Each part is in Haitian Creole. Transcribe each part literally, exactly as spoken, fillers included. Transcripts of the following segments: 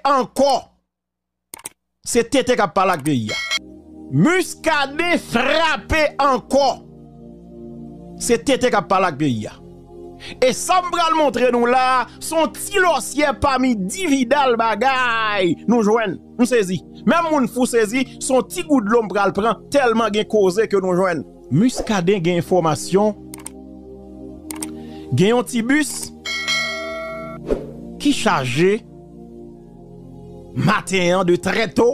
ankò. Se T T k ap pale ak peyi a. Muscadin frape ankò. Se T T k ap pale ak peyi a. E sa m pral montre nou la a, se yon ti lòsyè pami dividal bagay nou jwenn. M sezi. Menm moun fou sezi, se yon ti gout dlo m pral pran, tèlman gen koze ke nou jwenn. Muscadin gen enfòmasyon, gen yon ti bis ki chaje maten an de trè to,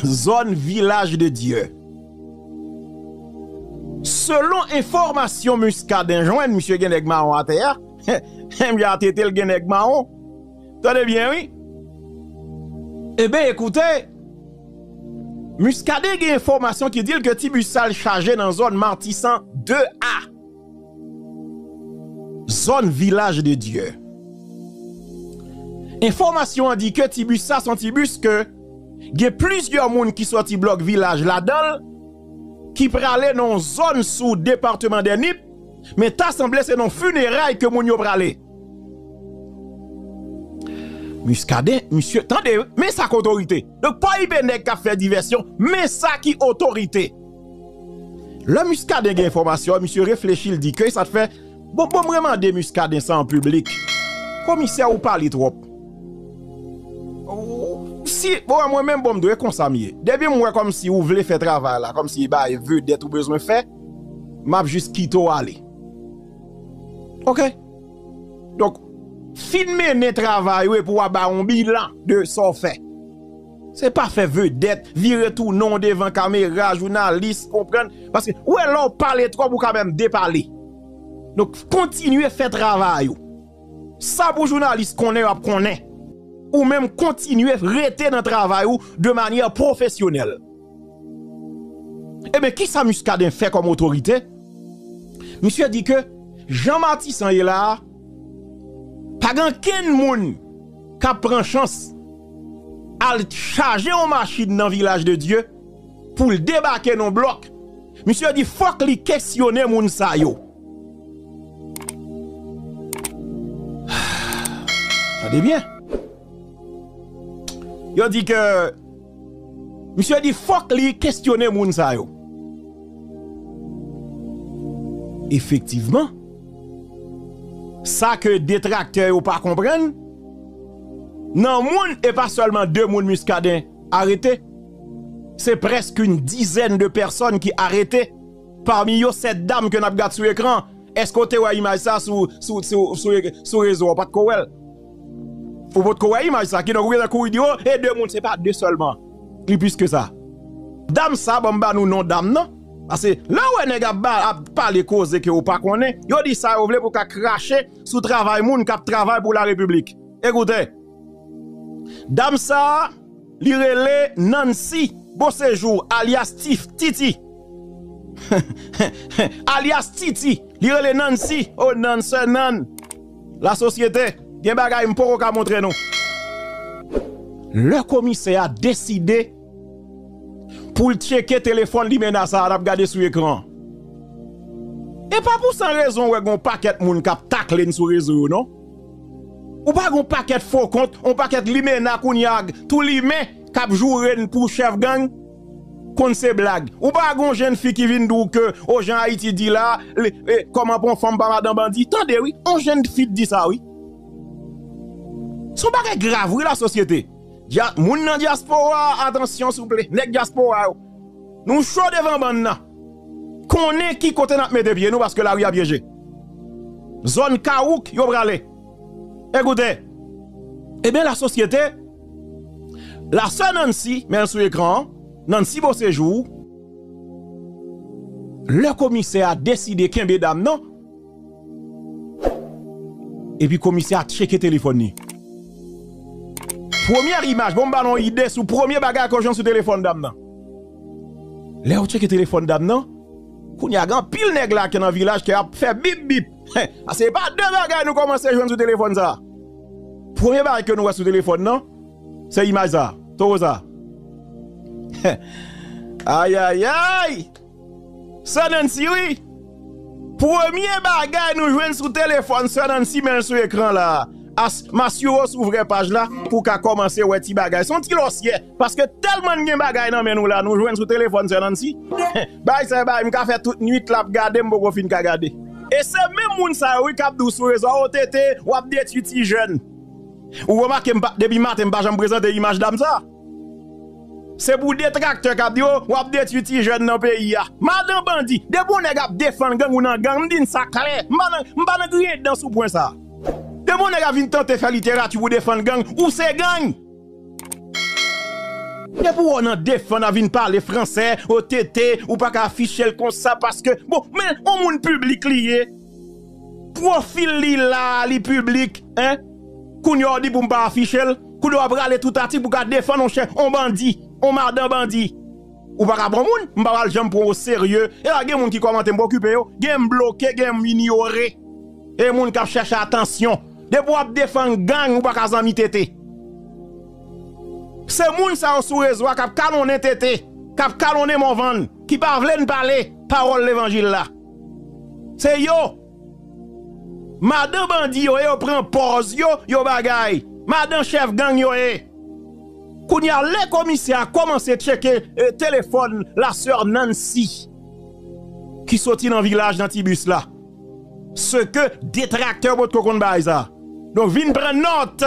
zòn Vilaj de Dye. Selon enfòmasyon Muscadin jwenn, misye gen nèg mawon atè a. M jan tete l gen nèg mawon. Tande byen, wi. Eben, ekoute, Muscadin gen enfòmasyon ki di l ke ti bis sa l chaje nan zòn Matisan de A. Zòn Vilaj de Dye. Enfòmasyon an di ke ti bis sa se yon ti bis ke gen plizyè moun ki sòti blòk Vilaj ladan l, ki prale nan yon zòn sou depatman dè Nip, men ta sanble se nan fineray ke moun yo prale. Muscadin, misye, tande, men sa k otorite. Donk, pa ipe nèg k ap fè divèsyon, men sa ki otorite. Lè Muscadin gen enfòmasyon, misye reflechi, l di ke sa t fè, bon, bon, mwen mande Muscadin sa an piblik. Komisè, ou pale twòp. Ou, si, bon, mwen menm, bon, m dwe konsa m ye. Depi m wè kòmsi ou vle fè travay la, kòmsi bay vedèt ou bezwen fè, m ap jis kite w ale. Oke? Donk, fin mennen travay ou epi w a ba yon bilan de sa w fè. Se pa fè vedèt, vire tounen w devan kamera, jounalis, konprann. Paske, ou wè, lè w pale twòp, ou ka menm depale. Donk, kontinye fè travay ou. Sa pou jounalis konnen, y ap konnen. Ou menm kontinye rete nan travay ou de manyè pwofesyonèl. Eben, kisa Muscadin fè kòm otorite? Misye di ke jan Matisan ye la a, pa gen okenn moun k ap pran chans al chaje yon machin nan Vilaj de Dye pou l debake nan blòk. Misye di fòk li kesyone moun sa yo. Tande byen. Yo di ke, misye di fòk li kesyone moun sa yo. Efektivman, sa ke detraktè yo pa konprann, nan moun, e pa sèlman de moun Muscadin arete, se prèske yon dizèn de pèsòn ki arete, pami yo sèt dam ke n ap gad sou ekran. Èske w te wè imaj sa sou, sou, sou, sou, sou rezo a? Ou pa t ko wè l. Ou potko wè imaj sa, kidonk ou gentan kouri di, o, e de moun, se pa de sèlman. Li plis ke sa. Dam sa, ban m ba nou non dam nan. Paske lè w wè nèg ap ba, ap pale koze ke ou pa konnen, yo di sa yo vle pou ka krache sou travay moun k ap travay pou larepiblik. Ekoute, dam sa, li rele Nancy Beauséjour, alyas Tif-, Titi. Alyas Titi. Li rele Nancy. O, Nan, sè Nan. Lasosyete, gen bagay m poko ka montre nou. Lè komisè a deside pou l tcheke telefòn limena sa a n ap gade sou ekran an. E pa pou san rezon w wè gen yon pakèt moun k ap takle n sou rezo yo, non. Ou pa gen yon pakèt fo kont, yon pakèt limena kounye a tou limen k ap joure n pou chèf gang, konn se blag. Ou pa gen yon jèn fi ki vin di w ke, o, jan Ayiti di la, li, e, kòman pou yon fanm pa madan bandi? Tande wi, yon jèn fi t di sa wi. Se yon bagay grav wi, lasosyete. Dya-, moun nan dyaspora, atansyon souple, nèg dyaspora yo. Nou cho devan bann nan. Konnen ki kote n ap mete pye nou paske lari a pyeje. Zòn Kawouk yo prale. Ekoute. Ebyen, lasosyete, lasè Nancy, men l sou ekran an, Nancy Beauséjour, lè komisè a deside kenbe dam nan, epi komisè a tcheke telefòn li. Premyè imaj, bon, m ba nou yon ide sou premye bagay ke w jwenn sou telefòn dam nan. Lè yo tcheke telefòn dam nan, kounye a gen anpil nèg la ki nan vilaj ki ap fè bip bip. Paske se pa de bagay nou kòmanse jwenn sou telefòn sa. Premye bagay ke nou wè sou telefòn nan, se imaj sa, towo sa. Ayayay! Sè Nancy wi. Premye bagay nou jwenn sou telefòn Sè Nancy, men l sou ekran la. As, m asire w sou vrè paj la pou w ka kòmanse wè ti bagay. Se yon ti lòsyè, paske tèlman n gen bagay nan men nou la, nou jwenn sou telefòn sè Nancy. Bagay sa, bagay, m ka fè tout nwit la ap gade, m poko fin ka gade. E se menm moun sa yo, wi, k ap di w sou rezo a, "O T T, w ap detwi ti jèn." Ou remake, m pa, depi maten, m pa janm prezante imaj dam sa. Se pou detraktè k ap di, "O, w ap detwi ti jèn nan peyi a." Madan bandi, depi yon nèg ap defann gang ou nan gang, m di n sa klè. M pa nan, m pa nan griyen dan sou pwen sa. Depi yon nèg ap vin tante fè literati pou defann gang, ou se gang. Depi w nan defann, ap vin pale fransè, O T T, ou pa ka afiche l konsa paske, bon, men yon moun piblik li ye. Pwofil li la, li piblik, en? Kounye a w di pou m pa afiche l, kounye a w ap rale tout atik pou ka defann yon chèf, yon bandi, yon madan bandi. Ou pa ka pran moun, m pa pral janm pran w oserye. E la gen moun ki kòmante m pa okipe yo, gen m bloke, gen m inyore. E moun k ap chèche atansyon. Depi w ap defann gang, ou pa ka zanmi T T. Se moun sa yo sou rezo a k ap kalonnen T T, k ap kalonnen Morvan, ki pa vle n pale pawòl levanjil la. Se yo. Madan bandi yo ye, yo pran pòz yo, yo bagay. Madan chèf gang yo ye. Kounye a, lè komisè a kòmanse tcheke, eh, telefòn lasè Nancy, ki soti nan vilaj nan ti bis la. Se ke detraktè potko konn bagay sa. Donk, vin pran nòt.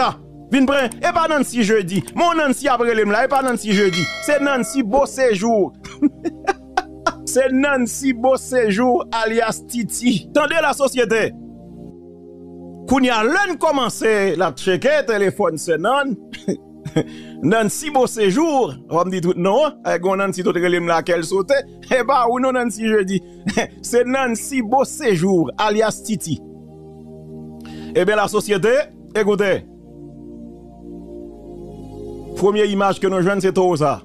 Vin pran, e pa Nancy Jeudi. Mon Nancy ap rele m la, e pa Nancy Jeudi. Se Nancy Beauséjour. Se Nancy Beauséjour, alyas Titi. Tande la sosyete. Kounye a, lè n kòmanse l ap tcheke telefòn sè Nan, Nancy Beauséjour, fò m di tout non an, e gon Nancy tout rele m la kè l sote, e pa ou non Nancy Jeudi. Se Nancy Beauséjour, alyas Titi. Ebyen, la sosyete, ekoute. Premye imaj ke nou jwenn, se towo sa.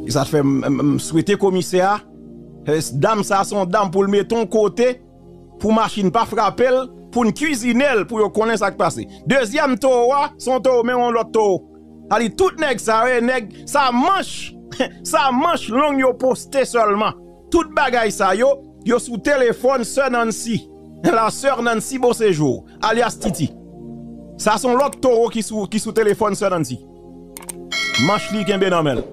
E sa fè m, m, m swete komisè a, eh, dam sa, se yon dam pou l mete yon kote, pou machin pa frape l, pou n kwizine l, pou yo konnen sa k pase. Dezyèm towo a, se yon towo, men yon lòt towo. Sa di tout nèg sa yo, e nèg sa manch, sa manch long yo poste sèlman. Tout bagay sa yo, yo sou telefòn sè Nancy. La sè Nancy Beauséjour, alyas Titi. Sa se yon lòt towo ki sou, ki sou telefòn sè Nancy. Manch li kenbe nan men l.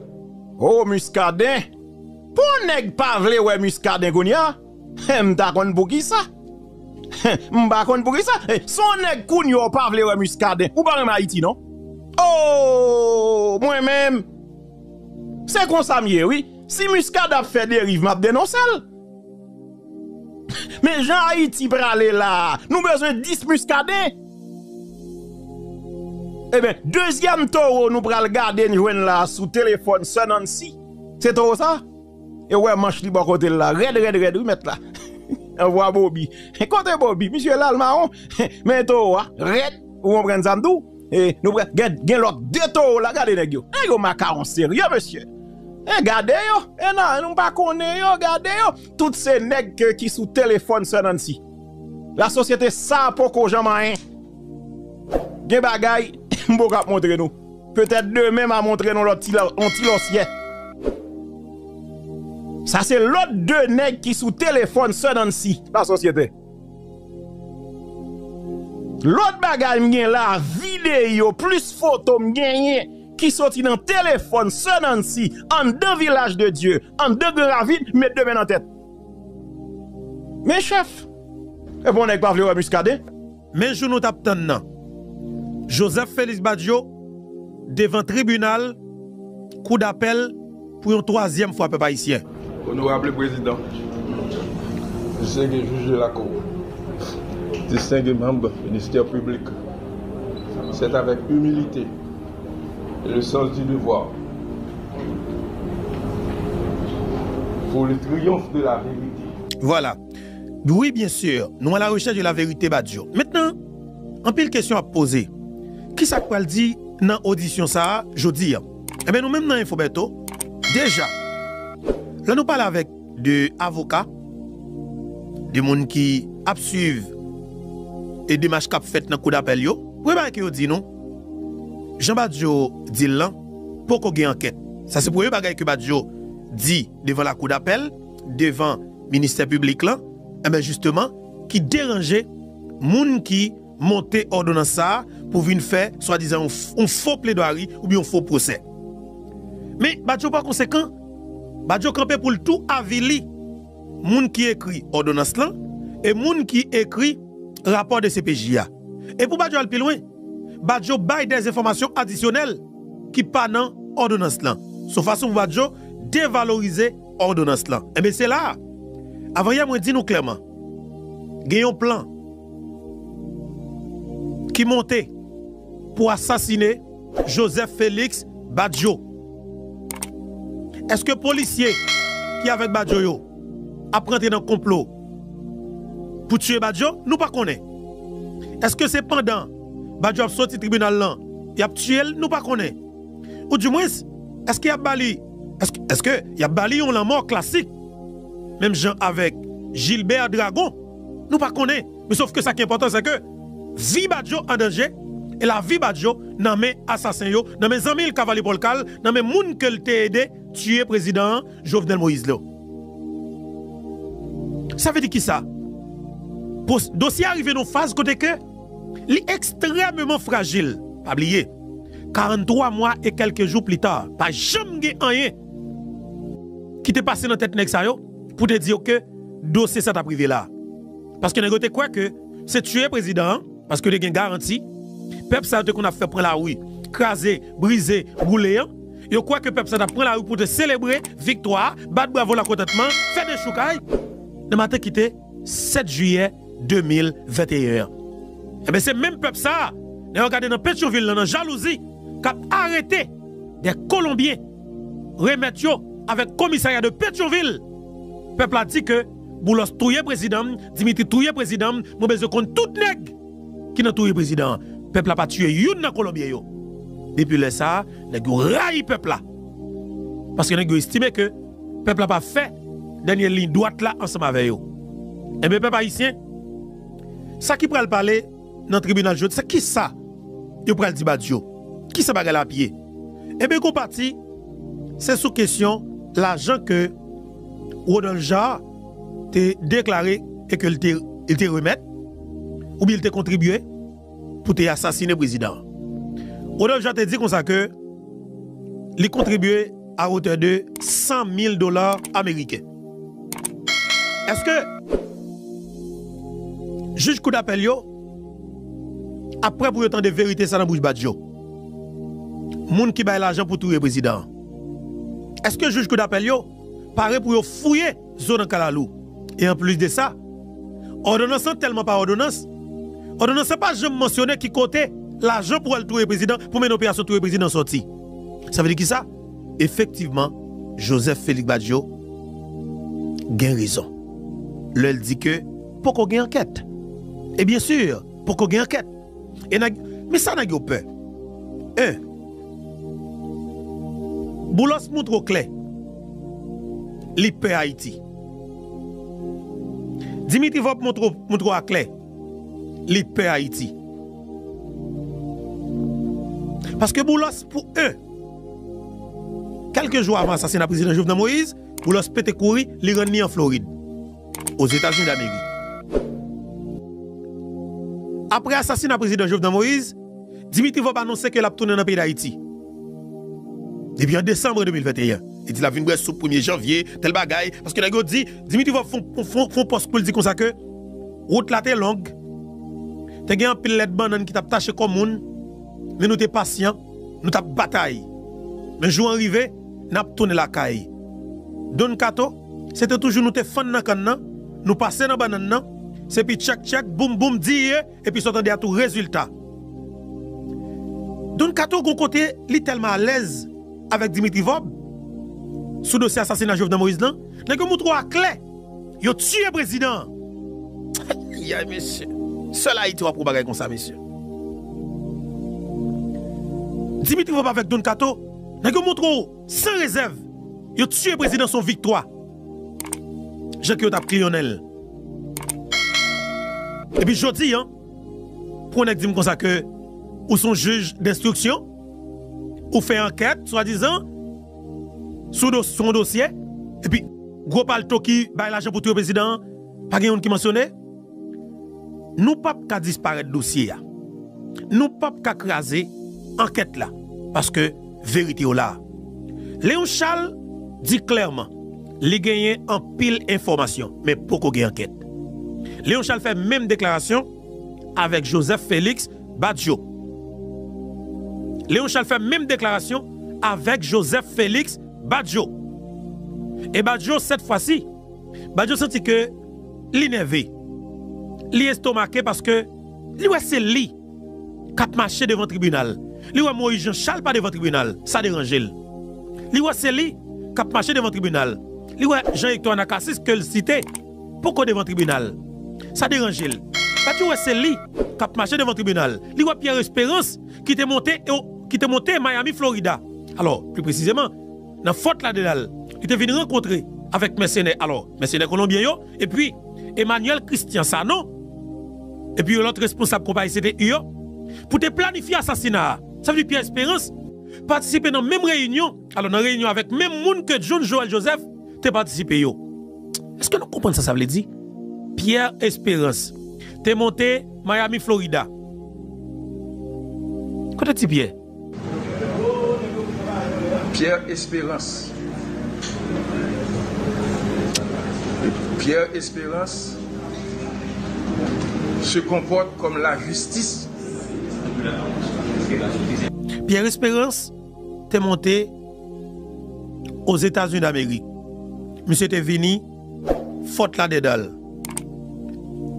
O, Muscadin! Pou yon nèg pa vle wè Muscadin kounye a, m ta konn poukisa. M pa konn poukisa. Se yon nèg kounye a w pa vle wè Muscadin. Ou pa renmen Ayiti, non? O, mwen menm, se konsa m ye, wi. Si Muscadin ap fè deriv, m ap denonse l. Men jan Ayiti prale la, nou bezwen dis Muscadin. Ebyen, dezyèm towo nou pral gade n jwenn la sou telefòn sè Nancy. Se towo sa? E wè manch li bò kote l la. Rèd, rèd, rèd, wi, mèt la. Anvwa Bobby. Kote Bobby? Misye la, l mawon. Men towo a, rèd. Ou konprann sa m di w? E, nou pral gen, gen lòt de towo la, gade nèg yo. Nèg yo makawon serye, mesye. E gade yo. E nan, nou pa konnen yo, gade yo. Tout se nèg ke, ki sou telefòn sè Nancy. La sosyete sa poko janm anyen. Gen bagay, m poko ap montre nou. Petèt demen, m a montre nou lòt ti la, yon ti lòsyè. Sa se lòt de nèg ki sou telefòn sè Nancy. La sosyete. Lòt bagay m gen la, videyo, plis foto m genyen ki soti nan telefòn sè Nancy, anndan Vilaj de Dye, anndan Gran Ravin, met de men nan tèt. Men chèf, e bon nèg pa vle wè Muscadin. Men jou nou t ap tann nan. Joseph Félix Badio devan tribinal kou dapèl pou yon twazyèm fwa, pèp ayisyen. Onorab Prezidan, distinge jij de la Cour, distinge manm ministè piblik, c'est avec humilité et le sens du devoir pour le triomphe de la vérité. Voilà. Wi, byen si, nou a la rechèch de la verite, Badio. Mentnan, anpil kesyon ap poze. Kisa k pral di nan odisyon sa a jodi a? Enben, nou menm nan Info Bertho, deja, lè nou pale avèk de avoka, de moun ki ap swiv e demach k ap fèt nan kou dapèl yo, premye bagay ke yo di nou, jan Badio di l lan, poko gen ankèt. Sa se premye bagay ke Badio di devan lakou dapèl, devan ministè piblik lan, enben, jisteman, ki deranje moun ki monte òdonans sa a pou vin fè swadizan yon f- yon fo pledwari oubyen yon fo pwosè. Men Badio pa konsekan. Badio kanpe pou l tou avili moun ki ekri òdonans lan e moun ki ekri rapò de C P J a. E pou Badio al pi lwen, Badio bay de enfòmasyon adisyonèl ki pa nan òdonans lan. Se yon fason pou Badio devalorize òdonans lan. Enben, se la a. Avanyè, mwen di nou klèman, gen yon plan ki monte pou asasine Joseph Félix Badio. Èske polisye ki avèk Badio yo ap rantre nan konplo pou tiye Badio? Nou pa konnen. Èske se pandan Badio ap soti tribinal lan y ap tiye l? Nou pa konnen. Oudimwens, èske y ap ba li, èske, èske y ap ba li yon lanmò klasik, menm jan avèk Gilbert Dragon? Nou pa konnen. Men sòf ke sa ki enpòtan, se ke vi Badio an danje, e lavi Badio nan men asasen yo, nan men zanmi l Cavalry Paul Carl, nan men moun ke l te ede tiye prezidan an, Jovenel Moïse yo. Sa vle di kisa? Pos- dosye a rive nan faz kote ke li ekstrèmeman frajil. Pa bliye, karannwa mwa e kèlke jou pli ta, pa janm gen anyen ki te pase nan tèt nèg sa yo pou te di yo ke dosye sa t ap rive la. Paske nèg yo te kwè ke se tiye prezidan an, paske yo te gen garanti. Pèp sa yo te konn ap fè pran lari, kraze, brize, boule an. Yo kwè ke pèp sa t ap pran lari pou te selebre viktwa a, bat bravo lakontantman, fè dechoukay. Nan maten ki te sèt jiyè de mil venteyen an. Enben, se menm pèp sa a, lè yo gade nan Petyonvil lan, nan jalouzi, k ap arete de Kolonbyen, remèt yo avèk komisarya de Petyonvil. Pèp la di ke Boulos touye prezidan m, Dimitri touye prezidan m, mwen bezwen konn tout nèg ki nan touye prezidan an. Pèp la pa tiye youn nan Kolonbyen yo. Depi lè sa a, nèg yo rayi pèp la. Paske nèg yo estime ke pèp la pa fè dènye liy dwat la ansanm avè yo. Enben, pèp ayisyen, sa ki pral pale nan tribinal jodi, se kisa yo pral di Badio? Kisa bagay la ap ye? Enben, gon pati, se sou kesyon lajan ke Rodolphe Jaar te deklare e ke l te, li te remèt, oubyen li te kontribye pou te asasine prezidan an. Rodolphe Jaar te di konsa ke li kontribye à hauteur de san mil dola ameriken. Èske jij koudapèl yo ap prè pou yo tande verite sa nan bouch Badio? Moun ki bay lajan pou touye prezidan an. Èske jij koudapèl yo pare pou yo fouye zo nan kalalou? E anplis de sa, òdonans lan tèlman pa òdonans, òdonans lan pa janm mansyone ki kote lajan pou al touye prezidan, pou mennen operasyon touye prezidan sòti. Sa vle di kisa? Efektivman, Joseph Félix Badio gen rezon lè l di ke poko gen ankèt. E byen si, poko gen ankèt. E nèg, men sa nèg yo pè. En, Boulos montre w klè li pè Ayiti. Dimitri Vorbe montre w, montre w aklè li pè Ayiti. Paske Boulos, pou en, kèlke jou avan asasina prezidan Jovenel Moïse, Boulos pete kouri, li rann li an Florid, Ozetazini Damerik. Apre asasina prezidan Jovenel Moïse, Dimitri Vorbe anonse ke l ap tounen nan peyi Dayiti depi an desanm de mil venteyen. Li di l ap vin bwè soup premye janvye, tèl bagay, paske nèg yo di, Dimitri Vorbe fè yon, fè yon, fè yon pòs pou l di konsa ke wout la te long, te gen anpil lèt bannann ki t ap tache kò moun, men nou te pasyan, nou t ap batay. Men jou an rive, n ap tounen lakay. Don Kato, se te toujou nou te fann nan kann nan, nou pase nan bannann nan, se pi tchèk tchèk, boum boum, diye, epi sa w tande a tou rezilta. Don Kato, gon kote, li tèlman alèz avèk Dimitri Vorbe sou dosye asasina Jovenel Moïse lan, nèg yo montre w aklè yo tiye prezidan an. Ayayay, mesye. Sèl Ayiti w ap wè bagay konsa, mesye. Dimitri Vorbe avèk Don Kato, nèg yo montre w san rezèv yo tiye prezidan, se yon viktwa. Jan ke yo t ap kliyonnen l. Epi jodi a, pou yon nèg di m konsa ke ou se yon jij denstriksyon, ou fè ankèt, swadizan, sou do-, sou yon dosye, epi gwo palto ki bay lajan pou touye prezidan an, pa gen youn ki mansyone. Nou p ap ka disparèt dosye a. Nou p ap ka kraze ankèt la, paske verite yo la. Léon Charles di klèman li genyen anpil enfòmasyon, men poko gen ankèt. Léon Charles fè menm deklarasyon avèk Joseph Félix Badio. Léon Charles fè menm deklarasyon avèk Joseph Félix Badio. E Badio, sèt fwa si, Badio santi ke li nève, li estomake paske li wè se li k ap mache devan tribinal. Li wè Moïse Jean Charles pa devan tribinal, sa deranje l. Li wè se li k ap mache devan tribinal. Li wè Jean Hector Anacasis ke l site poko devan tribinal. Sa deranje l. Badio wè se li k ap mache devan tribinal. Li wè Pierre Espérance ki te monte, e, ki te monte Miami, Florida. Alò, pli presizeman, nan Fort Lauderdale, li te vin rankontre avèk mèsenè, alò, mèsenè kolonbyen yo, epi Emmanuel Christian Sanon, epi yon lòt responsab konpayi C T U yo, pou te planifye asasina a. Sa vle di Pierre Espérance patisipe nan menm reyinyon, alò, nan reyinyon avèk menm moun ke John Joël Joseph te patisipe yo. Èske nou konprann sa sa vle di? Pierre Espérance te monte Miami, Florida. Kote Ti Pierre? Pierre Espérance. Pierre Espérance se comporte comme la justice. Pierre Espérance te monte Ozetazini Damerik. Misye te vini Fort Lauderdale.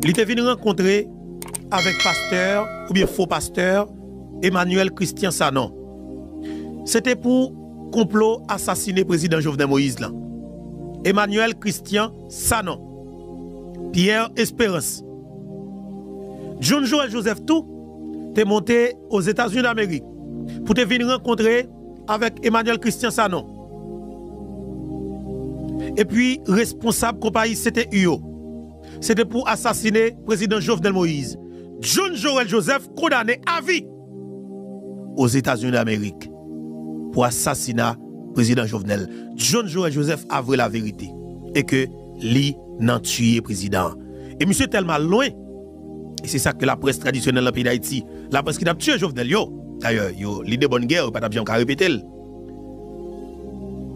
Li te vin rankontre avèk pastè oubyen fo pastè Emmanuel Christian Sanon. Se te pou konplo asasine prezidan Jovenel Moïse lan. Emmanuel Christian Sanon, Pierre Espérance, John Joël Joseph tou te monte Ozetazini Damerik pou te vin rankontre avèk Emmanuel Christian Sanon epi responsab konpayi C T U yo. Se te pou asasine prezidan Jovenel Moïse. John Joël Joseph kondane avi Ozetazini Damerik pou asasina prezidan Jovenel. John Joël Joseph avwe laverite e ke li nan tiye prezidan an. E misye tèlman al lwen, e se sa ke laprès tradisyonèl nan peyi Dayiti, laprès ki t ap tiye Jovenel yo, dayè, yo, li de bòn gè, yo pa t ap janm ka repete l.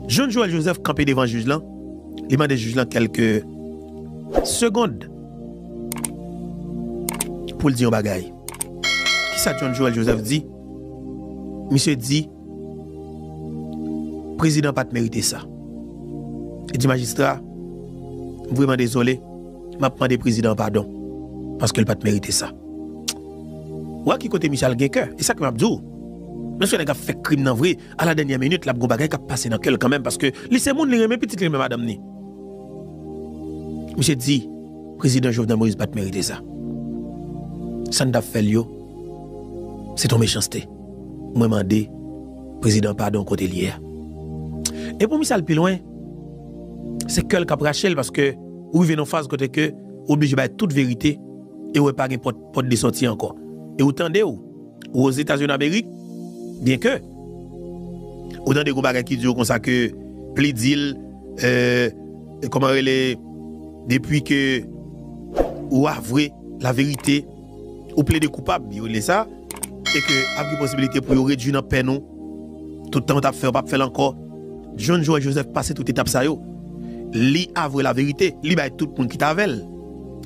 John Joël Joseph kanpe devan jij lan, li mande jij lan kèlke segond pou l di yon bagay. Kisa John Joël Joseph di? Misye di, prezidan pa t merite sa. Li di, majistra, m vrèman dezole, m ap mande prezidan an padon, paske l pa t merite sa. Ou wè ki kote misye al gen kè? E sa ke m ap di w. Menm si nèg ap fè krim nan vre, a la dènyè minit, l ap gen bagay k ap pase nan kè l kanmenm, paske li se moun, li renmen pitit li, renmen madanm ni. Misye di, prezidan Jovenel Moïse pa t merite sa. Sa n t ap fè l yo, se t on mechanste. Mwen mande prezidan padon kote l ye a. E pou misye al pi lwen, se kè l k ap rache l, paske ou rive nan faz kote ke ou oblije bay tout verite e ou wè pa gen pòt, pòt de sòti ankò. E ou tande w, ou Ozetazini Damerik, byenke ou tande gon bagay ki di w konsa ke pli di l, euh, kòman rele, depi ke ou avwe laverite, ou plede koupab, yo rele sa, e ke ap gen posibilite pou yo redui nan pèn ou, tout tan w t ap fè, w p ap fè l ankò. John Joël Joseph pase tout etap sa yo. Li avwe laverite, li bay tout moun ki t avè l,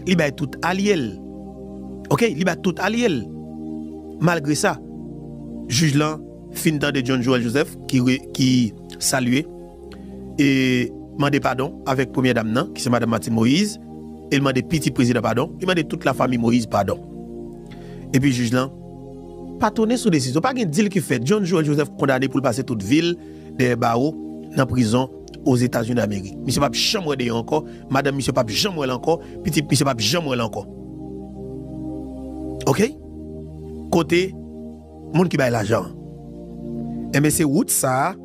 li bay tout alye l. Oke, li bay tout alye l. Malgre sa, jij lan fin tande John Joël Joseph ki, ki salye e mande padon avèk premyè dam nan, ki se madanm Martine Moïse, e l mande pitit prezidan padon, li mande tout lafanmi Moïse padon. Epi jij lan pa tounen sou desizyon, pa gen dil ki fèt. John Joël Joseph kondane pou l pase tout vi l dèyè bawo nan prizon Ozetazini Damerik. Misye p ap janm wè deyò ankò, madanm misye p ap janm wè l ankò, pitit misye p ap janm wè l ankò. Oke? Kote moun ki bay lajan an? Enben, se wout sa a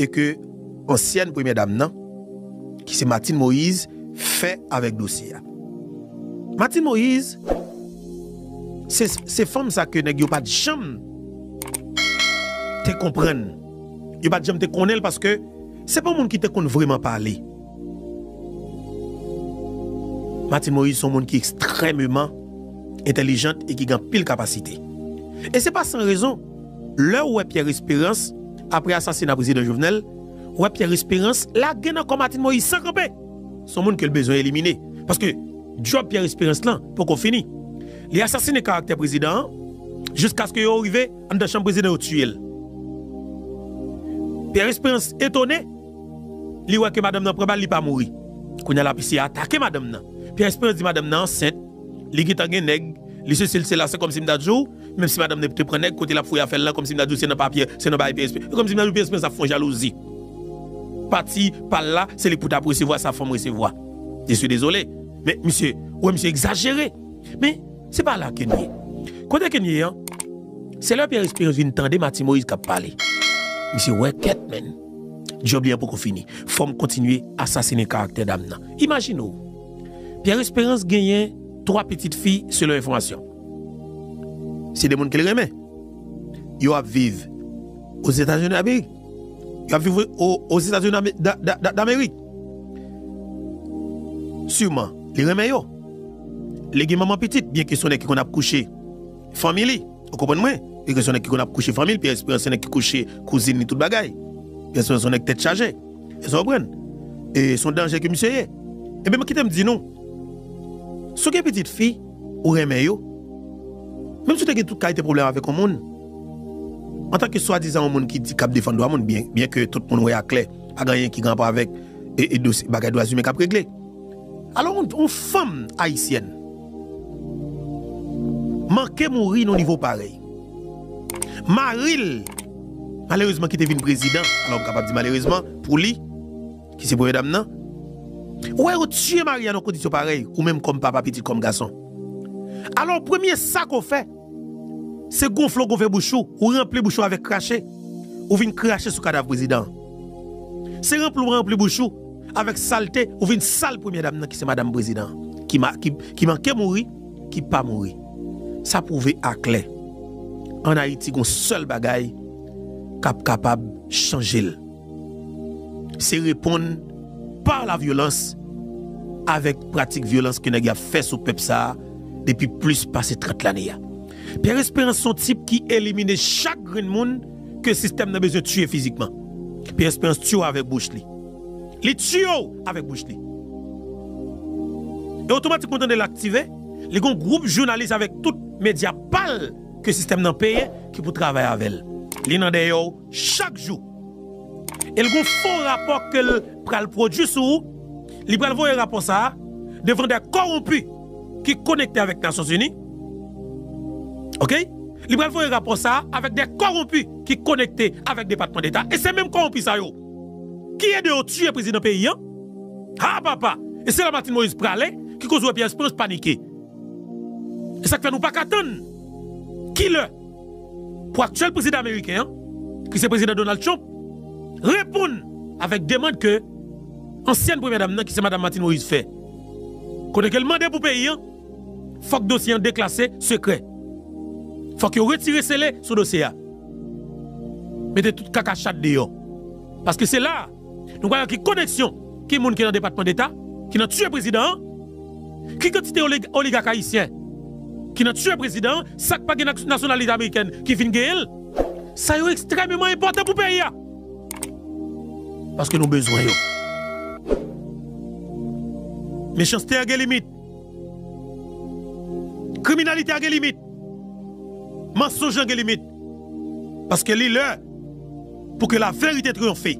e ke ansyèn premyè dam nan, ki se Martine Moïse, fè avèk dosye a. Martine Moïse, se, se fanm sa ke nèg yo pa t janm te konprann. Yo pa t janm te konnen l paske se pa yon moun ki te konn vrèman pale. Martine Moïse se yon moun ki ekstrèmeman entèlijant e ki gen anpil kapasite. E se pa san rezon, lè w wè Pierre Espérance, apre asasina prezidan Jovenel, w wè Pierre Espérance lage nan kò Martine Moïse san kanpe. Se yon moun ke l bezwen elimine. Paske djòb Pierre Espérance lan poko fini. Li asasine karaktè prezidan an, jiskaske yo rive anndan chanm prezidan, yo tiye l. Pierre Espérance etone, li wè ke madanm nan pran bal, li pa mouri. Kounye a l ap eseye atake madanm nan. Pierre Espérance di madanm nan ansent, li gentan gen nèg, li sesi, li sela, se kòmsi m ta di w, menm si madanm nan te pran nèg, kote l ap fouye afè l lan, kòmsi m ta di w se nan papye, se nan bagay Pierre Espérance, se kòmsi m ta di w Pierre Espérance ap fè yon jalouzi. Pati pa l la, se li k pou t ap resevwa sa fanm resevwa. Je suis désolé. Men misye, ou wè misye egzajere. Men se pa la ke n ye. Kote ke n ye an, se lè Pierre Espérance vin tande Martine Moïse k ap pale. Misye wè kèt, menn. Djòb li an poko fini. Fò m kontinye asasine karaktè dam nan. Imajine w, Pierre Espérance genyen twa pitit fi, selon enfòmasyon. Se de moun ke l renmen. Yo ap viv Ozetazini Amerik. Yo ap viv o, Ozetazini Ame- da- da- da- Damerik. Siman, li renmen yo. Li gen manman pitit, byenke se yon nèg ki konn ap kouche fanmi li. Ou konprann mwen? Byenke se yon nèg ki konn ap kouche fanmi l, Pierre Espérance se yon nèg ki kouche kouzin li, tout bagay. Pierre Espérance se yon nèg tèt chaje. Èske w konprann? E se yon danje ke misye ye. Ebyen, kite m di nou, si w gen pitit fi, ou renmen yo, menm si w te gen tout kalite pwoblèm avèk yon moun, antanke swadizan yon moun ki di k ap defann dwa moun, byen, byenke tout moun wè aklè, pa gen anyen ki gen rapò avèk e, e dosye, bagay dwa imen k ap regle. Alò, yon, yon fanm ayisyèn manke mouri nan nivo parèy. Mari l, malerezman, ki te vin prezidan, alò, m kapab di malerezman pou li, ki se premye dam nan, ou wè yo tiye mari a nan kondisyon parèy, ou menm kòm papa pitit, kòm gason. Alò, premye sa ke w fè, se gonfle w gonfle bouch ou, ou ranpli bouch ou avèk krache, ou vin krache sou kadav prezidan an. Se ranpli w ranpli bouch ou avèk salte, ou vin sal premye dam nan ki se madanm prezidan an, ki, ma, ki, ki manke mouri, ki pa mouri. Sa pwouve aklè, ann Ayiti, gon sèl bagay k ap kapab chanje l. Se reponn pa la vyolans avèk pratik vyolans ke nèg y ap fè sou pèp sa a depi plis pase trant lane a. Pierre Espérance se yon tip ki elimine chak grenn moun ke sistèm nan bezwen tiye fizikman. Pierre Espérance tiye w avèk bouch li. Li tiye w avèk bouch li. E otomatikman, w tande l aktive, li gon gwoup jounalis avèk tout medya pa l ke sistèm nan peye ki pou travay avè l. Li nan dèyè w chak jou. E l gon fo rapò ke l pral pwodui sou ou. Li pral voye rapò sa a devan dè kòwonpi ki konekte avèk Nasyonzini. Oke? Li pral voye rapò sa a avèk dè kòwonpi ki konekte avèk Depatman Deta. E se menm kòwonpi sa yo ki ede yo tiye prezidan peyi an. Ha, papa! E se la Martine Moïse prale, ki koz ou wè Pierre Espérance panike. E sa k fè nou pa ka tann kilè pou aktyèl prezidan ameriken an, ki se prezidan Donald Trump, reponn avèk demann ke ansyèn premyè dam nan, ki se madanm Martine Moïse, fè. Kote ke l mande pou peyi an, fòk dosye an deklase sekrè. Fòk yo retire sele sou dosye a. Mete tout kaka chat deyò. Paske se la a, nou pral wè ki koneksyon, ki moun ki nan Depatman Deta, ki nan tiye prezidan an, ki kantite olig-, oligak ayisyen ki nan tiye prezidan an, sa k pa gen nas-, nasyonalite amerikèn ki fin genyen l. Sa yo ekstrèmeman enpòtan pou peyi a. Paske nou bezwen yo. Mechanste a gen limit. Kriminalite a gen limit. Mansonj lan gen limit. Paske li lè pou ke laverite triyonfe.